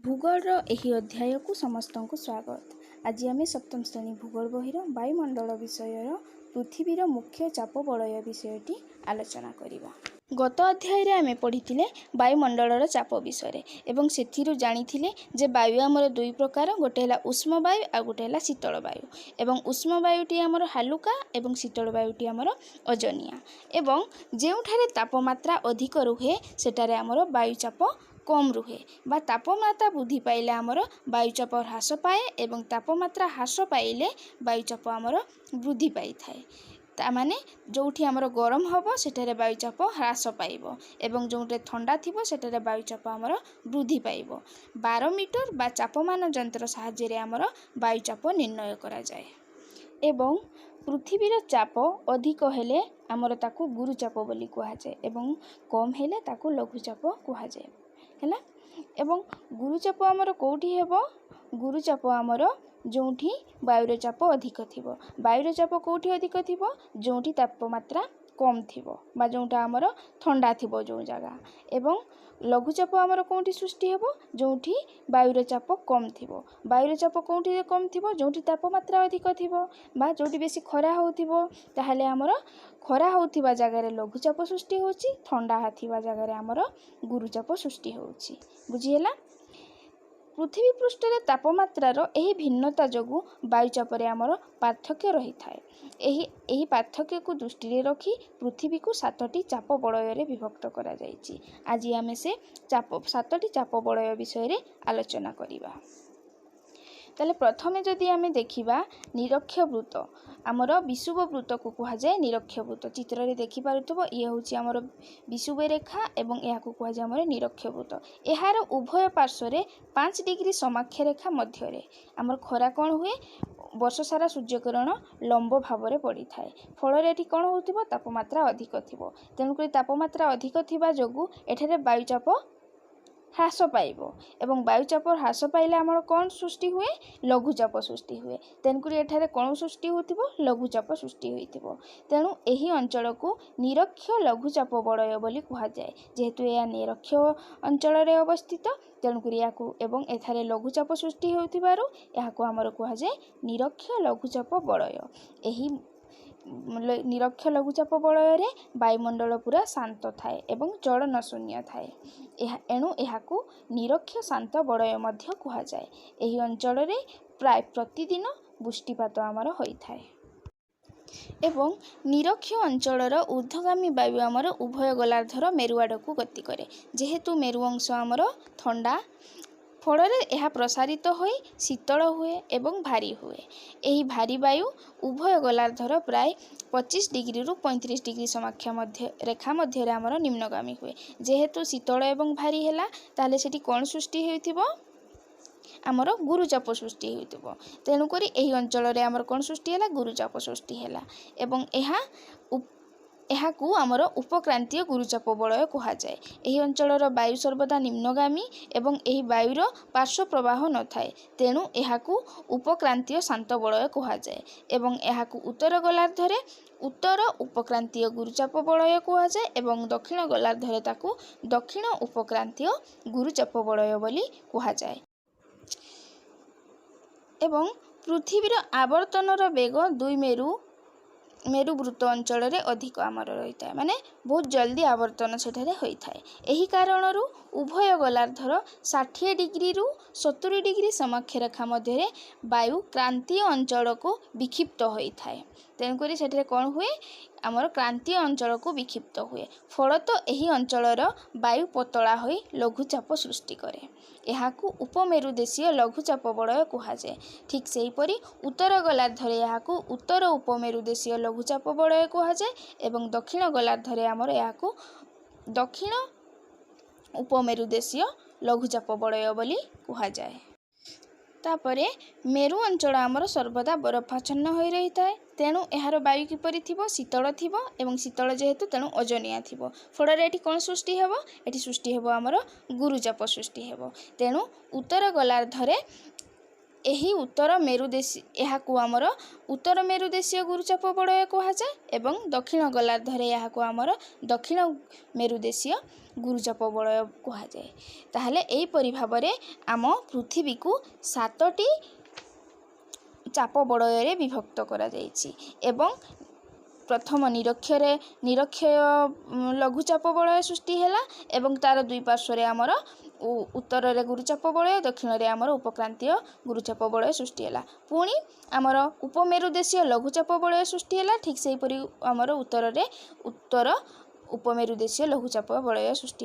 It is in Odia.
ଭୂଗୋଳର ଏହି ଅଧ୍ୟାୟକୁ ସମସ୍ତଙ୍କୁ ସ୍ୱାଗତ। ଆଜି ଆମେ ସପ୍ତମ ଶ୍ରେଣୀ ଭୂଗୋଳ ବହିର ବାୟୁମଣ୍ଡଳ ବିଷୟର ପୃଥିବୀର ମୁଖ୍ୟ ଚାପ ବଳୟ ବିଷୟଟି ଆଲୋଚନା କରିବା। ଗତ ଅଧ୍ୟାୟରେ ଆମେ ପଢ଼ିଥିଲେ ବାୟୁମଣ୍ଡଳର ଚାପ ବିଷୟରେ ଏବଂ ସେଥିରୁ ଜାଣିଥିଲେ ଯେ ବାୟୁ ଆମର ଦୁଇ ପ୍ରକାର, ଗୋଟେ ହେଲା ଉଷ୍ମ ବାୟୁ ଆଉ ଗୋଟେ ହେଲା ଶୀତଳ ବାୟୁ ଏବଂ ଉଷ୍ମ ବାୟୁଟି ଆମର ହାଲୁକା ଏବଂ ଶୀତଳ ବାୟୁଟି ଆମର ଓଜନିଆ ଏବଂ ଯେଉଁଠାରେ ତାପମାତ୍ରା ଅଧିକ ରୁହେ, ସେଠାରେ ଆମର ବାୟୁଚାପ କମ୍ ରୁହେ ବା ତାପମାତ୍ରା ବୃଦ୍ଧି ପାଇଲେ ଆମର ବାୟୁଚାପ ହ୍ରାସ ପାଏ ଏବଂ ତାପମାତ୍ରା ହ୍ରାସ ପାଇଲେ ବାୟୁଚାପ ଆମର ବୃଦ୍ଧି ପାଇଥାଏ। ତାମାନେ ଯେଉଁଠି ଆମର ଗରମ ହେବ, ସେଠାରେ ବାୟୁଚାପ ହ୍ରାସ ପାଇବ ଏବଂ ଯେଉଁଠି ଥଣ୍ଡା ଥିବ, ସେଠାରେ ବାୟୁଚାପ ଆମର ବୃଦ୍ଧି ପାଇବ। ବାରୋମିଟର ବା ଚାପମାନ ଯନ୍ତ୍ର ସାହାଯ୍ୟରେ ଆମର ବାୟୁଚାପ ନିର୍ଣ୍ଣୟ କରାଯାଏ ଏବଂ ପୃଥିବୀର ଚାପ ଅଧିକ ହେଲେ ଆମର ତାକୁ ଗୁରୁଚାପ ବୋଲି କୁହାଯାଏ ଏବଂ କମ୍ ହେଲେ ତାକୁ ଲଘୁଚାପ କୁହାଯାଏ। ହେଲା? ଏବଂ ଗୁରୁଚାପ ଆମର କେଉଁଠି ହେବ? ଗୁରୁଚାପ ଆମର ଯେଉଁଠି ବାୟୁର ଚାପ ଅଧିକ ଥିବ। ବାୟୁର ଚାପ କେଉଁଠି ଅଧିକ ଥିବ? ଯେଉଁଠି ତାପମାତ୍ରା କମ୍ ଥିବ ବା ଯେଉଁଟା ଆମର ଥଣ୍ଡା ଥିବ ଯେଉଁ ଜାଗା। ଏବଂ ଲଘୁଚାପ ଆମର କେଉଁଠି ସୃଷ୍ଟି ହେବ? ଯେଉଁଠି ବାୟୁର ଚାପ କମ୍ ଥିବ। ବାୟୁର ଚାପ କେଉଁଠି କମ୍ ଥିବ? ଯେଉଁଠି ତାପମାତ୍ରା ଅଧିକ ଥିବ ବା ଯେଉଁଠି ବେଶୀ ଖରା ହେଉଥିବ। ତାହେଲେ ଆମର ଖରା ହେଉଥିବା ଜାଗାରେ ଲଘୁଚାପ ସୃଷ୍ଟି ହେଉଛି, ଥଣ୍ଡା ଥିବା ଜାଗାରେ ଆମର ଗୁରୁଚାପ ସୃଷ୍ଟି ହେଉଛି। ବୁଝିହେଲା? ପୃଥିବୀ ପୃଷ୍ଠରେ ତାପମାତ୍ରାର ଏହି ଭିନ୍ନତା ଯୋଗୁଁ ବାୟୁଚାପରେ ଆମର ପାର୍ଥକ୍ୟ ରହିଥାଏ। ଏହି ପାର୍ଥକ୍ୟକୁ ଦୃଷ୍ଟିରେ ରଖି ପୃଥିବୀକୁ ସାତଟି ଚାପ ବଳୟରେ ବିଭକ୍ତ କରାଯାଇଛି। ଆଜି ଆମେ ସେ ସାତଟି ଚାପ ବଳୟ ବିଷୟରେ ଆଲୋଚନା କରିବା। ତାହେଲେ ପ୍ରଥମେ ଯଦି ଆମେ ଦେଖିବା, ନିରକ୍ଷ ବୃତ୍ତ, ଆମର ବିଷୁବ ବୃତ୍ତକୁ କୁହାଯାଏ ନିରକ୍ଷ ବୃତ୍ତ। ଚିତ୍ରରେ ଦେଖିପାରୁଥିବ, ଇଏ ହେଉଛି ଆମର ବିଷୁବ ରେଖା ଏବଂ ଏହାକୁ କୁହାଯାଏ ଆମର ନିରକ୍ଷ ବୃତ୍ତ। ଏହାର ଉଭୟ ପାର୍ଶ୍ୱରେ 5 ଡିଗ୍ରୀ ସମାକ୍ଷ ରେଖା ମଧ୍ୟରେ ଆମର ଖରା କ'ଣ ହୁଏ? ବର୍ଷ ସାରା ସୂର୍ଯ୍ୟକିରଣ ଲମ୍ବ ଭାବରେ ପଡ଼ିଥାଏ। ଫଳରେ ଏଠି କ'ଣ ହେଉଥିବ? ତାପମାତ୍ରା ଅଧିକ ଥିବ। ତେଣୁକରି ତାପମାତ୍ରା ଅଧିକ ଥିବା ଯୋଗୁଁ ଏଠାରେ ବାୟୁଚାପ ହ୍ରାସ ପାଇବ ଏବଂ ବାୟୁଚାପ ହ୍ରାସ ପାଇଲେ ଆମର କ'ଣ ସୃଷ୍ଟି ହୁଏ? ଲଘୁଚାପ ସୃଷ୍ଟି ହୁଏ। ତେଣୁକରି ଏଠାରେ କ'ଣ ସୃଷ୍ଟି ହେଉଥିବ? ଲଘୁଚାପ ସୃଷ୍ଟି ହୋଇଥିବ। ତେଣୁ ଏହି ଅଞ୍ଚଳକୁ ନିରକ୍ଷ ଲଘୁଚାପ ବଳୟ ବୋଲି କୁହାଯାଏ। ଯେହେତୁ ଏହା ନିରକ୍ଷ ଅଞ୍ଚଳରେ ଅବସ୍ଥିତ, ତେଣୁକରି ଏହାକୁ ଏବଂ ଏଠାରେ ଲଘୁଚାପ ସୃଷ୍ଟି ହେଉଥିବାରୁ ଏହାକୁ ଆମର କୁହାଯାଏ ନିରକ୍ଷ ଲଘୁଚାପ ବଳୟ। ଏହି ନିରକ୍ଷ ଲଘୁଚାପ ବଳୟରେ ବାୟୁମଣ୍ଡଳ ପୁରା ଶାନ୍ତ ଥାଏ ଏବଂ ଚଳନ ଶୂନ୍ୟ ଥାଏ। ଏଣୁ ଏହାକୁ ନିରକ୍ଷ ଶାନ୍ତ ବଳୟ ମଧ୍ୟ କୁହାଯାଏ। ଏହି ଅଞ୍ଚଳରେ ପ୍ରାୟ ପ୍ରତିଦିନ ବୃଷ୍ଟିପାତ ଆମର ହୋଇଥାଏ ଏବଂ ନିରକ୍ଷ ଅଞ୍ଚଳର ଉର୍ଦ୍ଧ୍ୱଗାମୀ ବାୟୁ ଆମର ଉଭୟ ଗୋଲାର୍ଦ୍ଧର ମେରୁ ଆଡ଼କୁ ଗତି କରେ। ଯେହେତୁ ମେରୁ ଅଂଶ ଆମର ଥଣ୍ଡା, ଫଳରେ ଏହା ପ୍ରସାରିତ ହୋଇ ଶୀତଳ ହୁଏ ଏବଂ ଭାରି ହୁଏ। ଏହି ଭାରି ବାୟୁ ଉଭୟ ଗୋଲାର୍ଦ୍ଧର ପ୍ରାୟ 25 ଡିଗ୍ରୀରୁ 35 ଡିଗ୍ରୀ ସମାକ୍ଷ ରେଖା ମଧ୍ୟରେ ଆମର ନିମ୍ନଗାମୀ ହୁଏ। ଯେହେତୁ ଶୀତଳ ଏବଂ ଭାରି ହେଲା, ତାହେଲେ ସେଠି କ'ଣ ସୃଷ୍ଟି ହେଉଥିବ? ଆମର ଗୁରୁଚାପ ସୃଷ୍ଟି ହେଉଥିବ। ତେଣୁକରି ଏହି ଅଞ୍ଚଳରେ ଆମର କ'ଣ ସୃଷ୍ଟି ହେଲା? ଗୁରୁଚାପ ସୃଷ୍ଟି ହେଲା ଏବଂ ଏହାକୁ ଆମର ଉପକ୍ରାନ୍ତୀୟ ଗୁରୁଚାପ ବଳୟ କୁହାଯାଏ। ଏହି ଅଞ୍ଚଳର ବାୟୁ ସର୍ବଦା ନିମ୍ନଗାମୀ ଏବଂ ଏହି ବାୟୁର ପାର୍ଶ୍ୱ ପ୍ରବାହ ନଥାଏ। ତେଣୁ ଏହାକୁ ଉପକ୍ରାନ୍ତୀୟ ଶାନ୍ତ ବଳୟ କୁହାଯାଏ ଏବଂ ଏହାକୁ ଉତ୍ତର ଗୋଲାର୍ଦ୍ଧରେ ଉତ୍ତର ଉପକ୍ରାନ୍ତୀୟ ଗୁରୁଚାପ ବଳୟ କୁହାଯାଏ ଏବଂ ଦକ୍ଷିଣ ଗୋଲାର୍ଦ୍ଧରେ ତାକୁ ଦକ୍ଷିଣ ଉପକ୍ରାନ୍ତୀୟ ଗୁରୁଚାପ ବଳୟ ବୋଲି କୁହାଯାଏ। ଏବଂ ପୃଥିବୀର ଆବର୍ତ୍ତନର ବେଗ ଦୁଇ ମେରୁବୃତ୍ତ ଅଞ୍ଚଳରେ ଅଧିକ ଆମର ରହିଥାଏ, ମାନେ ବହୁତ ଜଲ୍ଦି ଆବର୍ତ୍ତନ ସେଠାରେ ହୋଇଥାଏ। ଏହି କାରଣରୁ ଉଭୟ ଗୋଲାର୍ଦ୍ଧର 60 ଡିଗ୍ରୀରୁ 70 ଡିଗ୍ରୀ ସମାକ୍ଷରେଖା ମଧ୍ୟରେ ବାୟୁ କ୍ରାନ୍ତୀୟ ଅଞ୍ଚଳକୁ ବିକ୍ଷିପ୍ତ ହୋଇଥାଏ। ତେଣୁକରି ସେଠାରେ କ'ଣ ହୁଏ? ଆମର କ୍ରାନ୍ତୀୟ ଅଞ୍ଚଳକୁ ବିକ୍ଷିପ୍ତ ହୁଏ। ଫଳତଃ ଏହି ଅଞ୍ଚଳର ବାୟୁ ପତଳା ହୋଇ ଲଘୁଚାପ ସୃଷ୍ଟି କରେ। ଏହାକୁ ଉପମେରୁ ଦେଶୀୟ ଲଘୁଚାପ ବଳୟ କୁହାଯାଏ। ଠିକ୍ ସେହିପରି ଉତ୍ତର ଗୋଲାର୍ଦ୍ଧରେ ଏହାକୁ ଉତ୍ତର ଉପମେରୁ ଦେଶୀୟ ଲଘୁଚାପ ବଳୟ କୁହାଯାଏ ଏବଂ ଦକ୍ଷିଣ ଗୋଲାର୍ଦ୍ଧରେ ଆମର ଏହାକୁ ଦକ୍ଷିଣ ଉପମେରୁ ଦେଶୀୟ ଲଘୁଚାପ ବଳୟ ବୋଲି କୁହାଯାଏ। ତାପରେ ମେରୁ ଅଞ୍ଚଳ ଆମର ସର୍ବଦା ବରଫାଚ୍ଛନ୍ନ ହୋଇ ରହିଥାଏ। ତେଣୁ ଏହାର ବାୟୁ କିପରି ଥିବ? ଶୀତଳ ଥିବ ଏବଂ ଶୀତଳ ଯେହେତୁ, ତେଣୁ ଓଜନିଆ ଥିବ। ଫଳରେ ଏଠି କ'ଣ ସୃଷ୍ଟି ହେବ? ଏଠି ସୃଷ୍ଟି ହେବ ଆମର ଗୁରୁଚାପ ସୃଷ୍ଟି ହେବ। ତେଣୁ ଉତ୍ତର ଗୋଲାର୍ଦ୍ଧରେ ଏହି ଉତ୍ତର ମେରୁ ଦେଶୀ ଏହାକୁ ଆମର ଉତ୍ତର ମେରୁ ଦେଶୀୟ ଗୁରୁଚାପ ବଳୟ କୁହାଯାଏ ଏବଂ ଦକ୍ଷିଣ ଗୋଲାର୍ଦ୍ଧରେ ଏହାକୁ ଆମର ଦକ୍ଷିଣ ମେରୁ ଦେଶୀୟ ଗୁରୁଚାପ ବଳୟ କୁହାଯାଏ। ତାହେଲେ ଏହିପରି ଭାବରେ ଆମ ପୃଥିବୀକୁ 7ଟି ଚାପ ବଳୟରେ ବିଭକ୍ତ କରାଯାଇଛି ଏବଂ ପ୍ରଥମ ନିରକ୍ଷରେ ନିରକ୍ଷୀୟ ଲଘୁଚାପ ବଳୟ ସୃଷ୍ଟି ହେଲା ଏବଂ ତା'ର ଦୁଇ ପାର୍ଶ୍ୱରେ ଆମର ଉତ୍ତରରେ ଗୁରୁଚାପ ବଳୟ, ଦକ୍ଷିଣରେ ଆମର ଉପକ୍ରାନ୍ତୀୟ ଗୁରୁଚାପ ବଳୟ ସୃଷ୍ଟି ହେଲା। ପୁଣି ଆମର ଉପମେରୁ ଦେଶୀୟ ଲଘୁଚାପ ବଳୟ ସୃଷ୍ଟି ହେଲା। ଠିକ୍ ସେହିପରି ଆମର ଉତ୍ତରରେ ଉତ୍ତର ଉପମେରୁ ଦେଶୀୟ ଲଘୁଚାପ ବଳୟ ସୃଷ୍ଟି